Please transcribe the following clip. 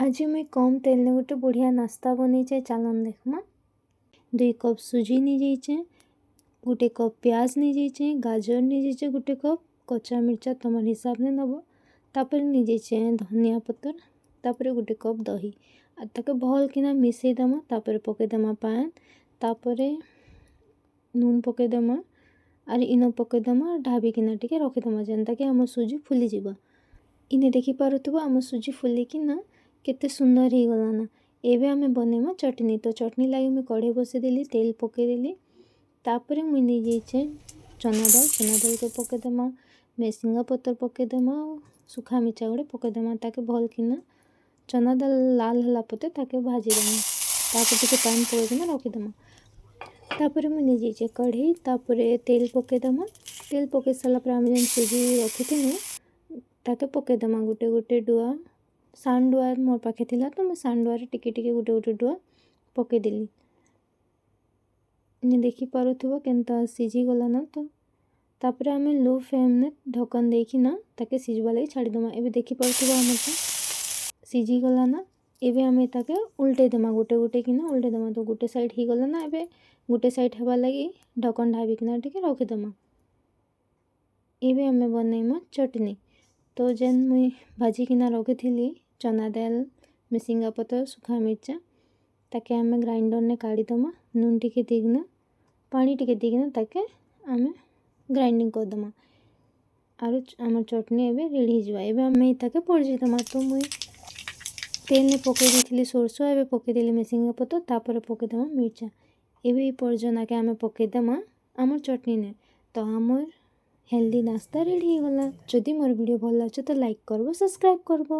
ଆଜି ମୁଇଁ କମ୍ ତେଲନେ ଗୋଟେ ବଢ଼ିଆ ନାସ୍ତା ବନେଇଛେ। ଚାଲନ୍ ଦେଖ୍ମା। 2 କପ୍ ସୁଜି ନେଇଯାଇଛେ, 1 କପ୍ ପିଆଜ ନେଇଯାଇଛେ, ଗାଜର ନେଇଯାଇଛେ 1 କପ୍, କଞ୍ଚା ମିର୍ଚା ତମର ହିସାବରେ ନେବ। ତାପରେ ନେଇଯାଇଛେ ଧନିଆ ପତର, ତାପରେ 1 କପ୍ ଦହି। ଆଉ ତାକେ ଭଲ୍ କିନା ମିଶେଇଦେମା। ତାପରେ ପକେଇଦେମା ପାଏନ୍, ତାପରେ ନୁନ୍ ପକେଇଦେମା ଆର୍ ଇନୋ ପକେଇଦେମା। ଢାବିକିନା ଟିକେ ରଖିଦେମା, ଯେନ୍ତାକି ଆମ ସୁଜି ଫୁଲିଯିବା। ଇନେ ଦେଖିପାରୁଥିବ, ଆମ ସୁଜି ଫୁଲିକିନା କେତେ ସୁନ୍ଦର ହେଇଗଲାନା। ଏବେ ଆମେ ବନେଇମା ଚଟନି। ତ ଚଟନି ଲାଗି ମୁଇଁ କଢ଼େଇ ବସେଇଦେଲି, ତେଲ ପକେଇଦେଲି। ତାପରେ ମୁଇଁ ନେଇଯାଇଛେ ଚନା ଦାଲ। ଚନା ଦାଲକେ ପକେଇଦେମା, ମେସିଙ୍ଗା ପତର ପକେଇଦେମା ଆଉ ଶୁଖା ମିର୍ଚା ଗୋଟେ ପକେଇଦେମା। ତାକେ ଭଲ୍ କିନା ଚନା ଦାଲ ଲାଲ ହେଲା ପତେ ତାକେ ଭାଜିଦେମା। ତାପରେ ଟିକେ ପାନି ପକେଇକିନା ରଖିଦେମା। ତାପରେ ମୁଇଁ ନେଇଯାଇଛେ କଢ଼େଇ, ତାପରେ ତେଲ ପକେଇଦେମା। ତେଲ ପକେଇ ସାରିଲା ପରେ ଆମେ ଯେନ୍ ସୁଜି ରଖିଥିନୁ, ତାକେ ପକେଇଦେମା ଗୋଟେ ଗୋଟେ ଡୁଆ। ସାନ୍ ଡୁଆ ମୋର୍ ପାଖେ ଥିଲା, ତ ମୁଇଁ ସାନ୍ ଡୁଆରେ ଟିକେ ଟିକେ ଗୋଟେ ଗୋଟେ ଡୁଆ ପକେଇଦେଲି। ଦେଖିପାରୁଥିବ, କେନ୍ତା ସିଝିଗଲାନ। ତ ତାପରେ ଆମେ ଲୋ ଫ୍ଲେମ୍ରେ ଢକନ୍ ଦେଇକିନା ତାକେ ସିଝବା ଲାଗି ଛାଡ଼ିଦେମା। ଏବେ ଦେଖିପାରୁଥିବ, ଆମରଟା ସିଝିଗଲାନା। ଏବେ ଆମେ ତାକେ ଉଲ୍ଟେଇ ଦେମା, ଗୋଟେ ଗୋଟେ କିନା ଉଲ୍ଟେଇ ଦେମା। ତ ଗୋଟେ ସାଇଡ଼୍ ହେଇଗଲାନା। ଏବେ ଗୋଟେ ସାଇଡ଼୍ ହେବା ଲାଗି ଢକନ୍ ଢାବିକିନା ଟିକେ ରଖିଦେମା। ଏବେ ଆମେ ବନେଇମା ଚଟନି। ତ ଯେନ୍ ମୁଇଁ ଭାଜିକିନା ରଖିଥିଲି ଚନା ଦାଲ, ମିସିଙ୍ଗା ପତର, ଶୁଖା ମିର୍ଚା, ତାକେ ଆମେ ଗ୍ରାଇଣ୍ଡର୍ନେ କାଢ଼ିଦେମା। ନୁନ୍ ଟିକେ ଦେଇକିନା, ପାଣି ଟିକେ ଦେଇକିନା ତାକେ ଆମେ ଗ୍ରାଇଣ୍ଡିଙ୍ଗ କରିଦେମା। ଆରୁ ଆମର୍ ଚଟନି ଏବେ ରେଡ଼ି ହେଇଯିବା। ଏବେ ଆମେ ତାକେ ପରଜି ଦେମା। ତ ମୁଇଁ ତେଲ୍ନେ ପକେଇ ଦେଇଥିଲି ସୋରିଷ, ଏବେ ପକେଇଦେଲି ମିସିଙ୍ଗା ପତର, ତାପରେ ପକେଇଦେମା ମିର୍ଚା। ଏବେ ଏଇ ପର୍ଜନାକେ ଆମେ ପକେଇଦେମା ଆମର୍ ଚଟନିନେ। ତ ଆମର୍ ହେଲ୍ଦି ନାସ୍ତା ରେଡ଼ି ହେଇଗଲା। ଯଦି ମୋର୍ ଭିଡ଼ିଓ ଭଲ ଲାଗୁଛେ, ତ ଲାଇକ୍ କରବ, ସବସ୍କ୍ରାଇବ୍ କରବ।